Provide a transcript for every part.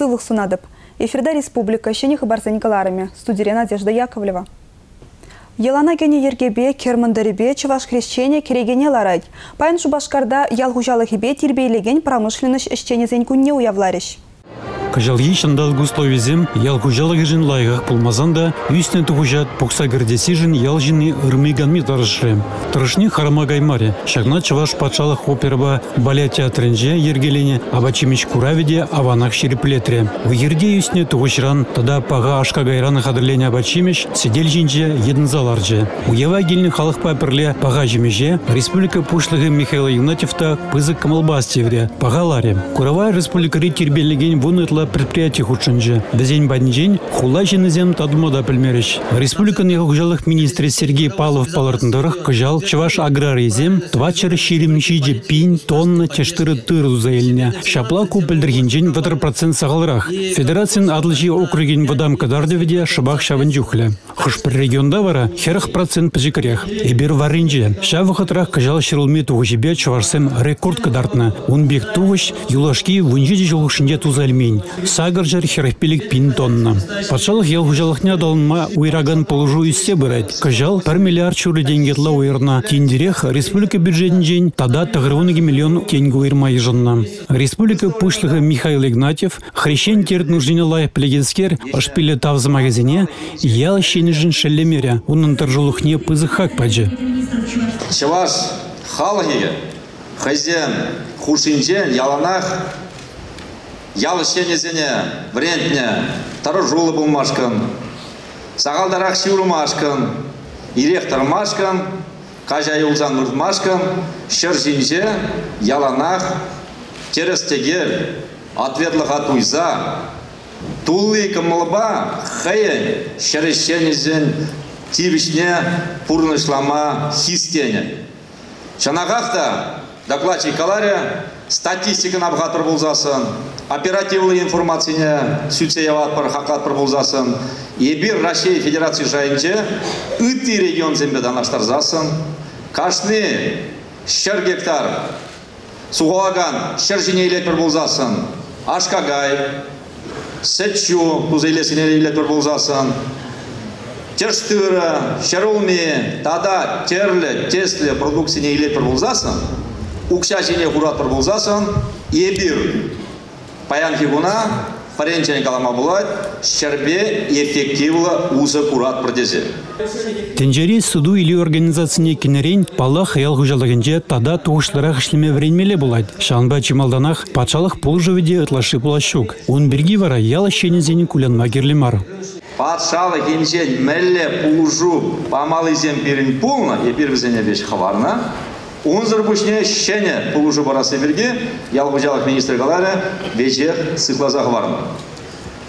Сывлӑх сунатӑп. Эфирта республика ҫӗнӗ хыпарсен кӑларӑмӗ. Студире Надежда Яковлева. Йӑлана кӗнӗ йӗркепе кӗр мӑнтӑрӗпе чӑваш хресченӗ кӗрекене ларать. Паян Шупашкарта ял хуҫалӑхӗпе тирпейлекен промышленноҫ ӗҫченӗсен кунне уявларӗҫ. Кӑҫалхи ҫанталӑк условийӗсем ял хуҫалӑхӗшӗн лайӑхах пулмасан та ӳснӗ тухӑҫа пухса кӗртессишӗн ял ҫынни ырми-канми тӑрӑшрӗ. Тӑрӑшни харама каймарӗ. Ҫакна Чӑваш патшалӑх оперӑпа балет театрӗнче йӗркеленӗ апат-ҫимӗҫ куравӗ те аванах ҫирӗплетрӗ. Уй-хирте ӳснӗ тухӑҫран тата паха аш-какайран хатӗрленӗ апат-ҫимӗҫ сӗтел ҫинче йӑтӑнса ларчӗ. Уява килнӗ халӑхпа пӗрле паха ҫимӗҫе республика Пуҫлӑхӗ Михаил Игнатьев та пысӑк кӑмӑлпа астиврӗ, пахаларӗ. Курава республикӑри тирпейлекен вун ытла предприяти хутшӑнчӗ. Вӗсен патӗнчен хула ҫыннисем татӑлма та пӗлмерӗҫ. Республикӑн ял хуҫалӑх министрӗ Сергей Павлов палӑртнӑ тӑрӑх, кӑҫал чӑваш аграрийӗсем 427 пин тонна тӗш-тырӑ тырӑ туса илнӗ. Ҫапла ку пӗлтӗрхинчен 30% сахалрах. Федерацин Атӑлҫи округӗн вӑтам кӑтартӑвӗ те шӑпах ҫавӑн чухлӗ. Хӑш-пӗр регионта вара 40% пӗчӗкрех. Эпир варринче. Ҫав вӑхӑтрах кӑҫал ҫӗрулми тухӑҫӗпе чӑвашсем рекорд кӑтартнӑ. Ун пек тухӑҫ юлашки 17 ҫул хушшинче туса илмен. 845 пин тонна. Патшалӑх ял хуҫалӑхне аталанма уйӑракан пулӑшу ӳссе пырать. Кӑҫал 1 миллиард ҫурӑ тенкӗ ытла уйӑрнӑ. Тинтерех республика бюджетӗнчен тата 92 миллион тенкӗ уйӑрма йышӑннӑ. Республика Пуҫлӑхӗ Михаил Игнатьев Хресчен терт нушине лайӑх пӗлекенскер ӑшпиллӗ тав сӑмахӗсене ял ӗҫченӗшӗн шеллемерӗ, унӑн тӑрӑшулӑхне пысӑк хак пачӗ. Чӑваш халӑхӗ хӑйсен хушшинче яланах ял ӗҫченӗсене вӗрентнӗ, тӑрӑшуллӑ пулмашкӑн, сахалтарах ҫывӑрмашкӑн, ирех тӑрмашкӑн, каҫа юлсан выртмашкӑн ҫӗр ҫинче яланах тӗрӗс-тӗкел ответлӑха туйса, тулли кӑмӑлпа хӑйӗн ҫӗр ӗҫченӗсен тивӗҫне пурнӑҫлама хистенӗ. Чӑнахах та, докладчик каларӗ, статистикӑна пӑхатпӑр пулсассӑн, оперативлӑ информацине сӳтсе яватпӑр, хаклатпӑр пулсассӑн, эпир Раҫҫей Федераци шайӗнче ытти регионсемпе танлаштарсассӑн кашни 100 гектар Сухалакан ҫӗр ҫине илетпӗр пулсассӑн аш-какай, сӗт-ҫу туса илессине илетпӗр пулсассӑн тӗш-тырӑ, ҫӗрулми тата тӗрлӗ тӗслӗ продукцине илетпӗр пулсассӑн, укҫа ҫине хуратпӑр пулсассӑн эпир Паянхи куна пӗренчен калама пулать, ҫӗрпе эффективлӑ усӑ куратпӑр тесе. Тӗнчери суту-илӳ организацине кӗнӗрен, паллах, ял хуҫалӑхӗнче тата тухӑҫлӑрах ӗҫлеме вӗренмелле пулать. Ҫавӑнпа чи малтанах патшалӑх пулӑшӑвӗ те ытлашши пулас ҫук. Ун пирки вара ял ӗҫченӗсен кулянма кирлӗ мар. Патшалӑх енчен мӗнле пулӑшу памаллисем пирӗн пулнӑ, эпир вӗсене веҫ хӑварнӑ. Унсӑр пуҫне ҫӗнӗ пулӑшу парасси пирки ял хуҫалӑх министрӗ каларӗ, веҫех сыхласа хӑварнӑ.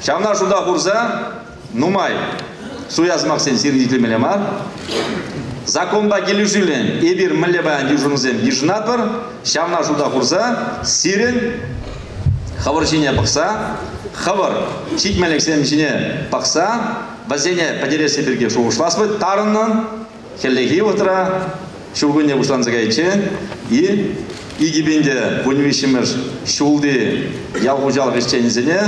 Ҫавна шута хурса нумай суя сӑмахсен сирӗн итлемелле мар. Законпа килӗшӳллӗн эпир мӗнле паян йышӑнусем йышӑнатпӑр, ҫавна шута хурса сирӗн хӑвӑр ҫине пӑхса, хӑвӑр ҫитменлӗхсем ҫине пӑхса вӗсене пӗтересси пирки шухӑшлас вӑт тарӑннӑн. Хӗллехи вӑхӑтра ҫуркунне пуҫланса кайиччен и 2013-мӗш ҫулти ял хуҫалӑх ӗҫченӗсене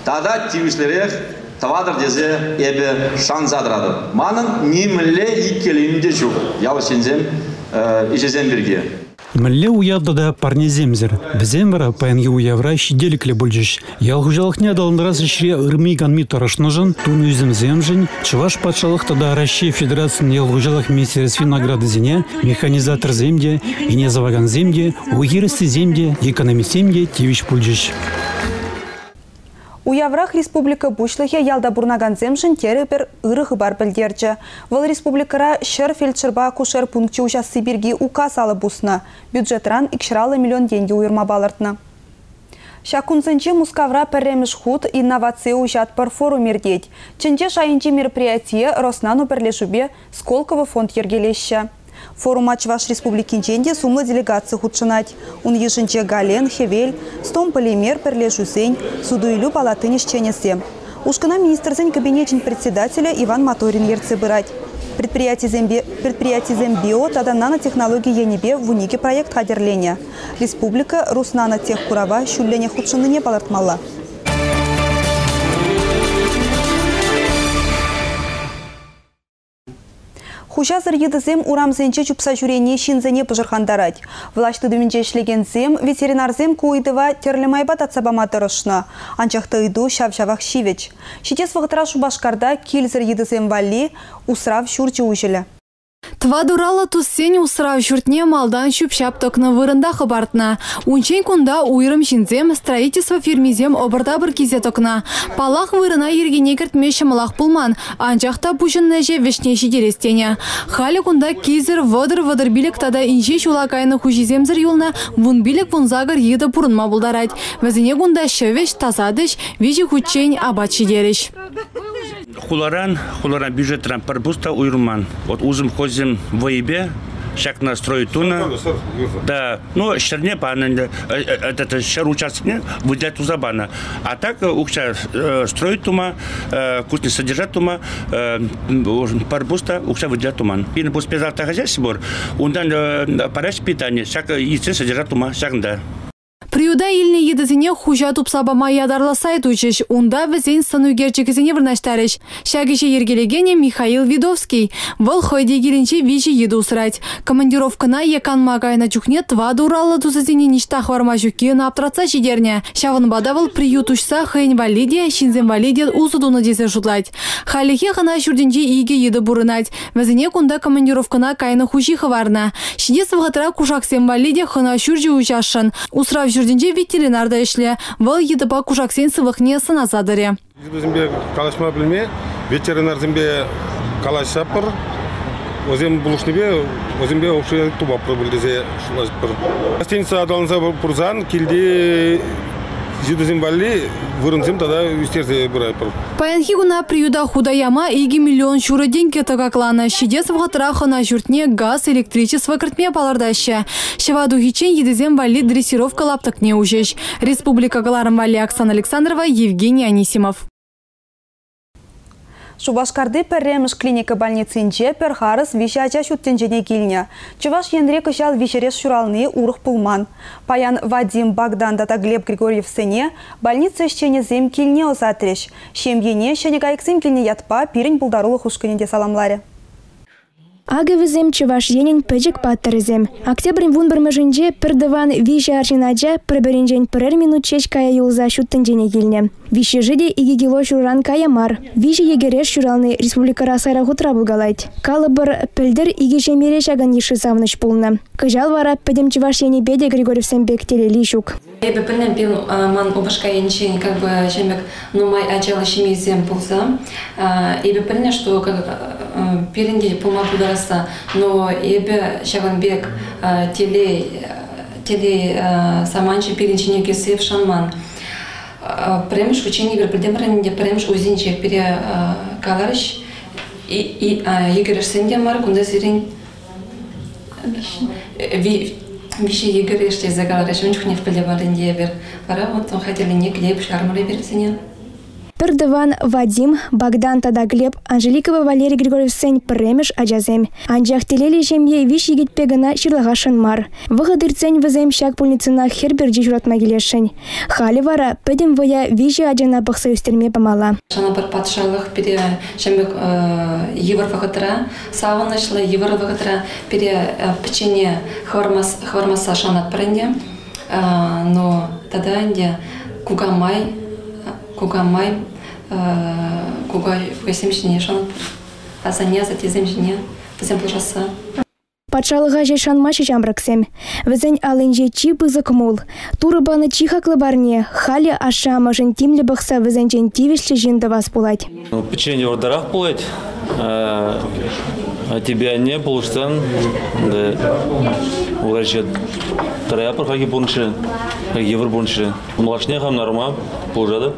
тата тивӗҫлӗрех тӑватӑр тесе эпӗ шанса тӑратӑп. Манӑн нимӗнле иккӗленӳ те ҫук ял ӗҫченсем ӗҫӗсем пирки. Мӗнле уяв тата парнесемсӗр? Вӗсем вара паянхи уявра ҫителӗклӗ пулчӗҫ. Ял хуҫалӑхне аталантарас ӗҫре ырми-канми тӑрӑшнӑшӑн, тунӑ ӳсӗмсемшӗн Чӑваш патшалӑх тата Раҫҫей Федерацийӗн ял хуҫалӑх министерствин наградисене механизаторсем те, ӗне сӑвакансем те, уй-хир ӑстисем те, экономистсем те тивӗҫ пулчӗҫ. Уяврах республика Пуҫлӑхӗ ялта пурӑнакансемшӗн терӗ пӗр ырӑ хыпар пӗлтерчӗ. Вӑл республикӑра 100 фельдшерпа акушер пункчӗ уҫасси пирки указ алӑ пуснӑ. Бюджетран 250 миллион тенкӗ уйӑрма палӑртнӑ. Ҫак кунсенче Мускавра пӗрремӗш хут «Инновацие уҫатпӑр» форум иртет. Тӗнче шайӗнчи мероприятие Роснано пӗрлешӳпе Сколково фонд йӗркелеҫҫӗ. Форума Чӑваш Республикинчен те сумлӑ делегаци хутшӑнать. Ун йышӗнче Гален, Хӗвел, Стомполимер пӗрлешӳсен, суту-илӳ палатин ӗҫченӗсем. Ушкӑна Министрсен Кабинечӗн председателӗ Иван Моторин ертсе пырать. Предприятисемпе предприятисем био тата нанотехнологи енӗпе 12 проект хатӗрленӗ. Республика Руснанотех курава ҫулленех хутшӑннине палӑртмалла. Хуҫасӑр йытӑсем урамсенче чупса ҫӳрени ҫынсене пӑшӑрхантарать. Влаҫ тытӑмӗнче ӗҫлекенсем, ветеринарсем ку ыйтӑва тӗрлӗ майпа татса пама тӑрӑшнӑ. Анчах та ыйту ҫав-ҫавах ҫивӗч. Ҫитес вӑхӑтра Шупашкарта килсӗр йытӑсем валли усрав ҫурчӗ уҫӑлӗ. Тӑватӑ ураллӑ туссен усрав ҫуртне малтан ҫӳп-ҫап тӑкнӑ вырӑнта хӑпартнӑ. Унччен кунта уйрӑм ҫынсем, строительство фирмисем ӑпӑр-тапӑр килсе тӑкнӑ. Паллах, вырӑна йӗркене кӗртме ҫӑмӑлах пулман, анчах та пуҫӑннӑ ӗҫе вӗҫне ҫитерес тенӗ. Халӗ кунта килсӗр 30-35 тата инҫе ҫула кайнӑ хуҫисемсӗр юлнӑ 15-18 йытӑ пурӑнма пултарать. Вӗсене кунта ҫӑвӗҫ, тасатӗҫ, 3 хутчен апат ҫитерӗҫ. Хуларан бюджетран пӗр пус та уйрӑлман. Вот усӑм хозим вӑйӗпе ҫакна строить тунӑ. Да, ну, ҫӗрне панӑ ӗнтӗ, ҫӗр участокне выделять туса панӑ. А так укҫа строить тума, кухня содержать тума пӗр пус та укҫа выделять туман. Пирӗн пус спецавто хозяйство пур, унтан параҫ питание, ҫак яйце содержать тума ҫакӑнта. Приюта илнӗ йытӑсене хуҫа тупса пама ятарлӑ сайт уҫӗҫ. Унта вӗсен сӑн ӳкерчӗкӗсене вырнаҫтарӗҫ. Ҫак ӗҫе йӗркелекенӗ Михаил Видовский. Вӑл хӑй те килӗнче 3 йытӑ усрать. Командировкӑна е канма кайнӑ чухне 4 ураллӑ тусӗсене ниҫта хӑварма ҫукки ӑна аптратса ҫитернӗ. Ҫавӑнпа та вӑл приют уҫса хӑйӗн валли те, ҫынсем валли те усӑ тунӑ тесе шутлать. Хальлӗхе хӑна ҫуртӗнче 2 йытӑ пурӑнать. Вӗсене кунта командировкӑна кайнӑ хуҫи хӑварнӑ. Ҫитес вӑхӑтра кушаксем валли те хӑна ҫурчӗ уҫасшӑн. Усрав ҫуртӗнче ветеринар та ӗҫлӗ. Вӑл йытӑпа кушаксен сывлӑхне сӑнаса тӑрӗ. Йытӑсемпе калаҫма пӗлме ветеринарсемпе калаҫсаппӑр. Вӗсем пулӑшнипе вӗсемпе общий тупаппӑр пуль тесе шутлатпӑр. Гостиница аталанса пырсан килти йытӑсем валли вырӑнсем тата ӳстерсе пыратпӑр. Паянхи куна приюта хута яма 2 миллион ҫурӑ тенкӗ тӑкакланӑ. Ҫитес вӑхӑтра хӑна ҫуртне газ, электричество кӗртме палӑртаҫҫӗ. Ҫӑва тухиччен йытӑсем валли дрессировка лаптӑкне уҫӗҫ. Республика кӑларӑм валли Оксана Александрова, Евгений Анисимов. Шупашкарти пӗрремӗш клиника больницинче пӗр харӑс 3 ача ҫут тӗнчене килнӗ. Чӑваш Енре кӑҫал виҫӗреш ҫурални урӑх пулман. Паян Вадим, Богдан тата Глеб Григорьевсене больница ӗҫченӗсем килне ӑсатрӗҫ. Ҫемьене ҫӗнӗ кайӑксем килнӗ ятпа пирӗн пултарулӑх ушкӑнӗ те саламларӗ. Акӑ вӗсем Чӑваш Енӗн пӗчӗк паттӑрӗсем. Октябрӗн 11-мӗшӗнче пӗр тӑван 3 арҫын ача пӗр-пӗринчен пӗрер минут ҫеҫ кая юлса ҫут тӗнчене килнӗ. Виҫҫӗшӗ те 2 кило ҫурран кая мар. 3 йӗкӗреш ҫурални республикӑра сайра хутра пулкалать. Калӑпӑр, пӗлтӗр 2 ҫемьере ҫакӑн йышши савӑнӑҫ пулнӑ. Кӑҫал вара пӗтӗм Чӑваш Енӗпе те Григорьевсем пек телейли ҫук. Эпӗ пӗлнӗ пин ман упӑшка енчен как бы ҫемӗк нумай ачаллӑ ҫемьесем пулса. Эпӗ пӗлнӗ, что пирӗн те пулма пултарасса, но эпӗ ҫавӑн пек телей саманчӗ пирӗн ҫине килсе шанман. Пӗрремӗш учени пӗр пӗлтӗмӗр ӗнтӗ, пӗрремӗш узинче пире каларӗҫ, йӗкӗрешсем те мар, кунта сирӗн виҫӗ йӗкӗреш тесе каларӗҫ. Ун чухнех пӗлтӗмӗр ӗнтӗ эпир. Вара вот хатӗрлене киле пуҫларӑмӑр эпир вӗсене. Пӗр тӑван Вадим, Богдан тата Глеб, Анжеликӑпа Валерий Григорьевсен пӗрремӗш ачасем. Анчах телейлӗ ҫемье виҫ йӗкӗтпе кӑна ҫырлахасшӑн мар. Вӑхӑт иртсен вӗсем ҫак больницӑна хӗр пӗрчи ҫуратма килесшӗн. Халӗ вара пӗтӗм вӑя 3 ачана пӑхса ӳстерме памалла. Шана пӗр патшалӑх пире ҫемье йывӑр вӑхӑтра, савӑнӑҫлӑ йывӑр вӑхӑтра пире пӗччене хӑвармасса шанатпӑр ӗнтӗ. Но тата ӗнтӗ кукамай, кукайсем ҫине шанатпӑр. Асанне, асаттесем ҫине вӗсем пулӑшасса. Патшалӑха ҫеҫ шанмаҫҫӗ ҫамрӑксем. Вӗсен аллинче чи пысӑк мул. Турӑ панӑ чи хаклӑ парне. Халӗ ашшӗ-амӑшӗн тимлӗ пӑхса вӗсенчен тивӗҫлӗ ҫын тӑвас пулать. Пӗччен йывӑртарах пулать. Тебе анне пулӑшсан, ура тӑраяпӑр хаки пурнӑҫрӗ, йывӑр пурнӑҫрӗ. Малашне хам нарма пулӑшатӑп.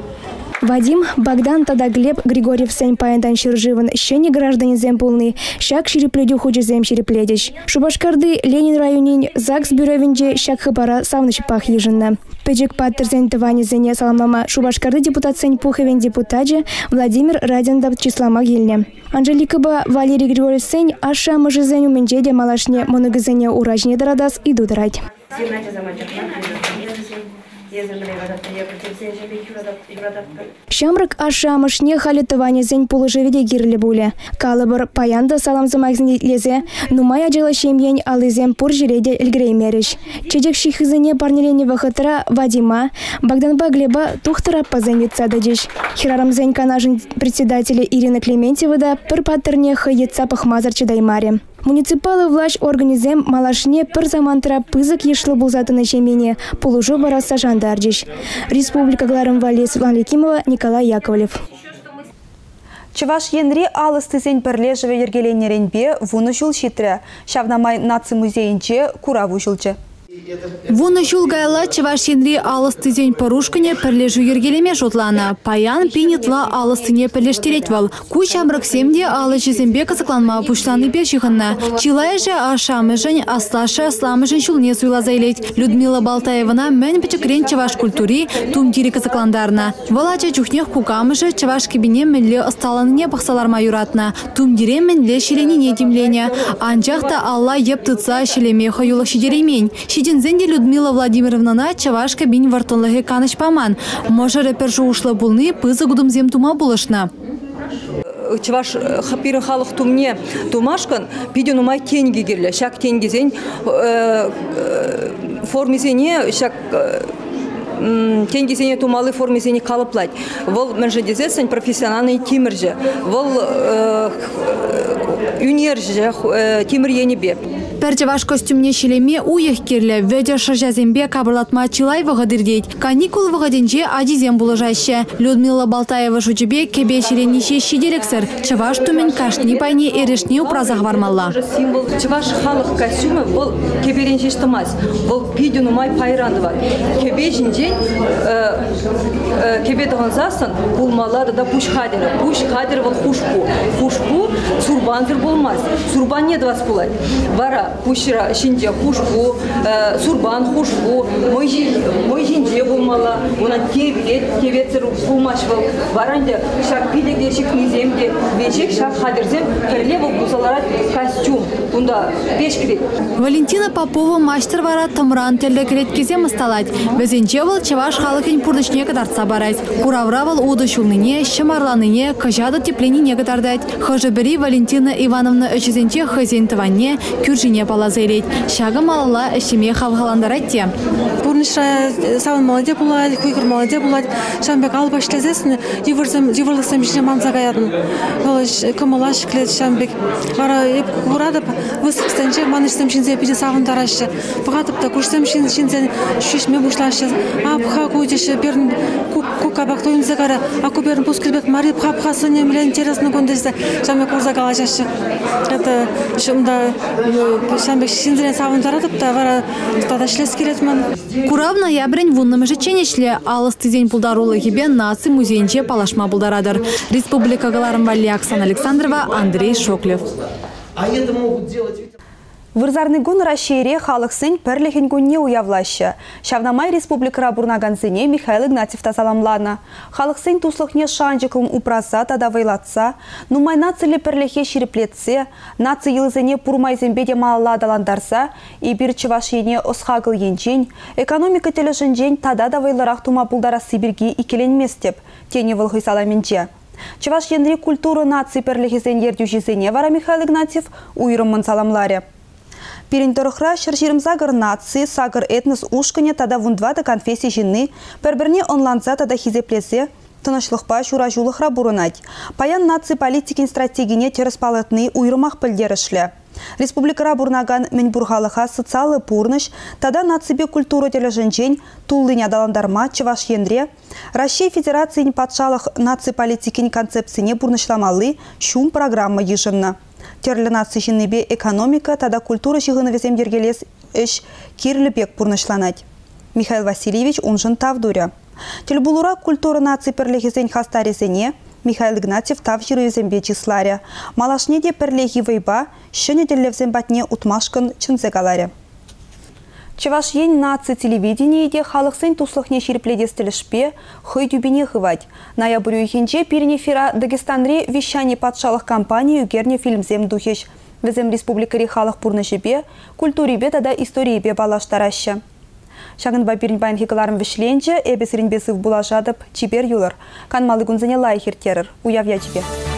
Вадим, Богдан тата Глеб Григорьевсен паянтан ҫӗршывӑн ҫӗнӗ гражданӗсем пулни ҫак ҫирӗплетӳ хучӗсем ҫирӗплетӗҫ. Шупашкарти Ленин районӗн ЗАГС бюровӗнче ҫак хыпара савӑнӑҫпах йышӑннӑ. Пӗчӗк паттӑрсен тӑванӗсене саламлама Шупашкарти депутатсен пухӑвӗн депутачӗ Владимир Радин та чыслама килнӗ. Анжеликӑпа Валерий Григорьевсен ашшӗ-амӑшӗсен умӗнче те малашне мӑнукӗсене ура ҫине тӑратас ыйту тӑрать. Ҫамрӑк ашшӗ-амӑшне халӗ тӑванӗсен пулӑшӑвӗ те кирлӗ пулӗ. Калӑпӑр, паян та салам сӑмахӗсене итлесе нумай ачаллӑ ҫемьен аллисем пур ҫӗре те ӗлкӗреймерӗҫ. Чечек ҫыххисене парнеленӗ вӑхӑтра Вадима, Богданпа Глеба тухтӑр аппасем йӑтса тӑчӗҫ. Хӗрарӑмсен канашӗн председателӗ Ирина Клементьева та пӗр паттӑрне хӑй йӑтса пӑхмасӑр чӑтаймарӗ. Муниципаллӑ влаҫ органӗсем малашне пӗр самантра пысӑк йышлӑ пулса тӑнӑ ҫемьене пулӑшу парасса шантарчӗҫ. Республика кӑларӑм валли Светлана Якимова, Николай Яковлев. Чӑваш Енри ал ӑстисен пӗрлешӗвӗ йӗркеленнӗренпе 10 ҫул ҫитрӗ. Ҫавна май наци музейӗнче курав уҫӑлчӗ. 10 ҫул каялла Чӑваш Енри ал ӑстисен пӗр ушкӑнӗ пӗрлешӳ йӗркелеме шутланӑ. Паян пин ытла ал ӑстине пӗрлештерет вӑл. Ку ҫамрӑксем те ал ӗҫӗсемпе кӑсӑкланма пуҫланипе ҫыхӑннӑ. Чылайӑшӗ ашшӗ-амӑшӗн, аслашшӗ-асламӑшӗн ҫулне суйласа илет. Людмила Балтаевӑна мӗн пӗчӗкрен чӑваш культури, тумтирӗ кӑсӑклантарнӑ. Вӑл ача чухнех кукамӑшӗ чӑваш кӗпине мӗнле ӑсталанине пӑхса ларма юратнӑ, тумтире мӗнле ҫӗленине тимленӗ. Анчах та алла йӗп тытса ҫӗлеме хӑюлӑх ҫитереймен. Ҫитӗнсен те Людмила Владимировнӑна чӑваш кӗпин вӑрттӑнлӑхӗ канӑҫ паман. Мӑшӑрӗ пӗр шухӑшлӑ пулни пысӑк утӑмсем тума пулӑшнӑ. Чӑваш пирӗн халӑх тумне тумашкӑн питӗ нумай тенкӗ кирлӗ. Ҫак тенкӗсен формисене, ҫак тенкӗсене тумалли формисене калӑплать. Вӑл мӗншӗн тесессӗн профессиональный тимӗрҫӗ. Вӑл ӳнерҫӗ тимӗр енӗпе. Пӗр чӑваш костюмне ҫӗлеме уйӑх кирлӗ. Вӗтӗ шӑрҫасемпе капӑрлатма чылай вӑхӑт иртет. Каникул вӑхӑтӗнче ачисем пулӑшаҫҫӗ. Людмила Балтаева шучӗпе кӗпе ҫӗлени ҫеҫ ҫителӗксӗр. Чӑваш тумӗн кашни пайне эрешне упраса хӑвармалла. Чӑваш халӑх костюмӗ вӑл кӗперен ҫеҫ тӑмасть. Вӑл питӗ нумай пайран тӑвать. Кӗпе ҫинчен кӗпе тӑхӑнсассӑн пулмалла тата пуҫ хатӗрӗ. Пуҫ хатӗрӗ вӑл хушпу. Хушпу сурпансӑр пулмасть. Сурпанне тӑвас пулать. Вара пуҫра ҫинче хушпу, сурпан хушпу, мӑй ҫинче пулмалла. Унӑн тевет, теветсӗр пулмасть вӑл. Вара ӗнтӗ ҫак пилӗке ҫыхнисем те веҫех ҫак хатӗрсем пӗрле вӑл пулса ларать костюм. Унта пеҫ кӗрет. Валентина Попова маҫтӑр вара тӑмран тӗрлӗ кӗлеткесем ӑсталать. Вӗсенче вӑл чӑваш халӑхӗн пурнӑҫне кӑтартса парать. Куравра вӑл утӑ ҫулнине, ҫӑм арланине, кӑҫатӑ тӗпленине кӑтартать. Хӑшӗ-пӗри Валентина Ивановна ӗҫӗсенче хӑйсен тӑванне, кӳршине палласа илет. Ҫакӑ малалла ӗҫлеме хавхалантарать те. Пурнӑҫра савӑнмалла те пулать, хуйхӑрмалла те пулать. Ҫавӑн пек алӑпа ӗҫлесессӗн йывӑрлӑхсем ҫине манса каятӑн. Вӑл кӑмӑла ҫӗклет ҫавӑн пек. Вара эп куратӑп, выставкӑсенче ман ӗҫсем ҫынсене питӗ савӑнтараҫҫӗ. Пӑхатӑп та куҫсем ҫынсен ҫӳҫме пуҫлаҫҫӗ. Ап-ха ку теҫҫӗ, пирӗн куккапах туйӑнса кайрӗ. А ку пирӗн пускил пек мар, пха-пха сӑнӗ мӗнле интересно кун тесе ҫавӑн пек курса калаҫаҫҫӗ. Это ҫумта ҫавӑн пек ҫынсене савӑнтаратӑп та вара тата ӗҫлес килет ман. Курав ноябрӗн 10-мӗшӗччен ӗҫлӗ. Ал ӑстисен пултарулӑхӗпе наци музейӗнче паллашма пултаратӑр. Республика кӑларӑм валли Оксана Александрова, Андрей Шоклев. Вырсарникун Раҫҫейре халӑхсен пӗрлӗхӗн кунне уявлаҫҫӗ. Ҫавна май республикӑра пурӑнакансене Михаил Игнатьев та саламланӑ. Халӑхсен туслӑхне шанчӑклӑн упраса тата вӑйлатса, нумай нациллӗ пӗрлӗхе ҫирӗплетсе, наци йӑлисене пур майсемпе те малалла аталантарса эпир Чӑваш Ене ӑс-хакӑл енчен, экономика тӗлӗшӗнчен тата та вӑйлӑрах тума пултарасси пирки иккӗленместӗп, тенӗ вӑл хӑй саламӗнче. Чӑваш Енри культура наци пӗрлӗхӗсен ертӳҫисене вара Михаил Игнатьев уйрӑммӑн саламларӗ. Пирӗн тӑрӑхра 128 наци, 8 этнос ушкӑнӗ тата 14 конфесси ҫынни пӗр-пӗрне ӑнланса тата хисеплесе тӑнӑҫлӑхпа ҫураҫулӑхра пурӑнать. Паян наци политикин стратегине тӗрӗс палӑртни уйрӑмах пӗлтерӗшлӗ. Республикӑра пурӑнакан мӗнпур халӑха социаллӑ пурнӑҫ тата наципе культура тӗлӗшӗнчен туллин аталантарма Чӑваш Енре Раҫҫей Федерацийӗн патшалӑх наци политикин концепцине пурнӑҫламалли ҫум программа йышӑннӑ. Тӗрлӗ наци ҫыннипе экономика тата культура ҫыхӑнӑвӗсем йӗркелес ӗҫ кирлӗ пек пурнӑҫланать. Михаил Васильевич уншӑн тав турӗ. Тӗлпулура культура наци пӗрлӗхӗсен хастарӗсене Михаил Игнатьев тав ҫырӑвӗсемпе чысларӗ. Малашне те пӗрлехи вӑйпа ҫӗнӗ тӗллевсем патне утмашкӑн чӗнсе каларӗ. Чӑваш Ен наци телевиденийӗ те халӑхсен туслӑхне ҫирӗплетес тӗлӗшпе хӑй тӳпине хывать. Ноябрь уйӑхӗнче пирӗн эфира Дагестанри Вещани патшалӑх компанийӗ ӳкернӗ фильмсем тухӗҫ. Вӗсем республикӑри халӑх пурнӑҫӗпе, культурипе тата историйӗпе паллаштараҫҫӗ. Ҫакӑнпа пирӗн паянхи кӑларӑм вӗҫленчӗ. Эпӗ сирӗнпе сыв пулашатӑп. Чипер юлӑр. Канмалли кунсене лайӑх ирттерӗр. Уяв ячӗпе.